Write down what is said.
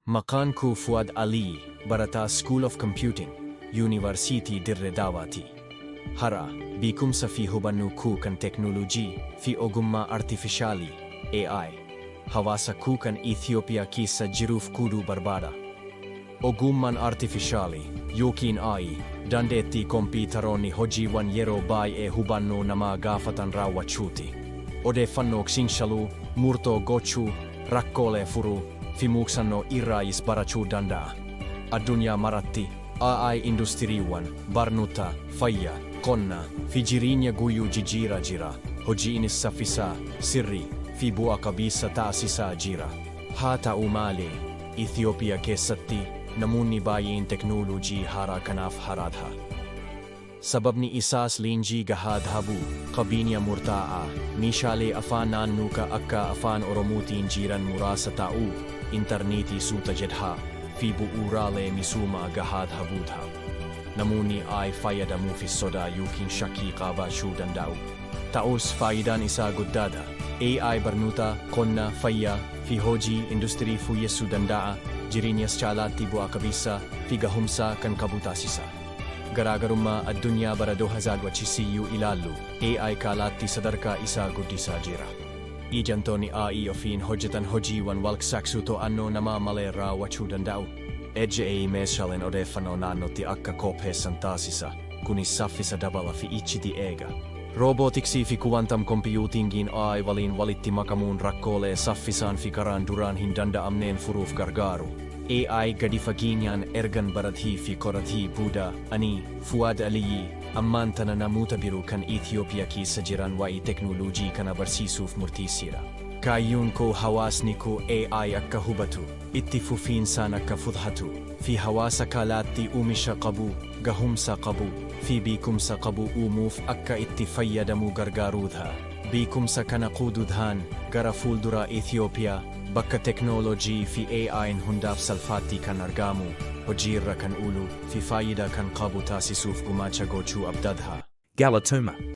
Maqaan koo Fuad Alii, barataa School of Computing, Yuunivarsiitii Dirre Daawaati. Har'a, beekumsa fi hubannoo koo kan teknoolojii fi ogummaa artifishaalii AI hawaasa koo kan Itoophiyaa keessa jiruuf qooduu barbaada. Ogummaan artifishaalii yookiin AI dandeettii kompiitaroonni hojiiwwan yeroo baay'ee hubannoo namaa gaafatan raawwachuuti. Odeeffannoo xiinxaluu, murtoo gochuu, rakkoolee furuu fi muuxannoo irraayis barachuu danda'a. Addunyaa maratti AI industiriiwwan barnoota, fayyaa, qonna fi jireenya guyyuu jijjiiraa jira. Hojiinis saffisaa, sirrii fi bu'a qabeessa taasisaa jira. Haa ta'u malee, Itoophiyaa keessatti namoonni baay'een teknoolojii haaraa kanaaf haaraadha. Sababni isaas leenjii gahaa dhabuu, qabeenya murtaa'aa, meeshaalee afaan naannoo akka Afaan Oromootiin jiran muraasa ta'uu, intarneetii suuta jedhaa fi bu'uuraalee misoomaa gahaa dhabuudha. Namoonni AI fayyadamuufis sodaa yookiin shakkii qabaachuu danda'u. Ta'us, faayidaan isaa guddaadha. AI barnoota, qonna, fayyaa fi hojii industirii fooyyessuu danda'a, jireenyas caalaatti bu'a qabeessa fi gahumsa kan qabu taasisa. Garaagarummaa addunyaa bara 2025 ilaallu, AI caalaatti sadarkaa isaa guddisaa jira. Ejantoonni AI ofiin hojjetan hojiiwwan walqsaqsuu to'annoo namaa malee raawwachuu danda'u. AI meeshaaleen odeeffannoo naannootti akka qopheessan taasisa. Kunis saffisa dabala fi iccitii eega. Roobootiksii fi quantum computingiin AI waliin walitti makamuun rakkoolee saffisaan fi karaan duraan hin danda'amneen furuuf gargaaru. AI gadi fageenyaan ergan baratii fi qoratii booda, ani, Fuad Aliyyi, ammaan tana namoota biroo kan Itoophiyaa keessa jiran waa'ee teknoolojii kana barsiisuuf murteesseera. Kaayyoon koo hawaasni koo AI akka hubatu, itti fufiinsaan akka fudhatu, fi hawaasa caalaatti oomisha qabu, gahumsa qabu, fi beekumsa qabu uumuuf akka itti fayyadamu gargaaruudha. Beekumsa kana qooduudhaan gara fuuldura Itoophiyaa bakka teknoolojii fi AI'n hundaaf salphaatti kan argamu, hojiirra kan oolu fi faayidaa kan qabu taasisuuf gumaacha gochuu abdadha. Galatoomaa.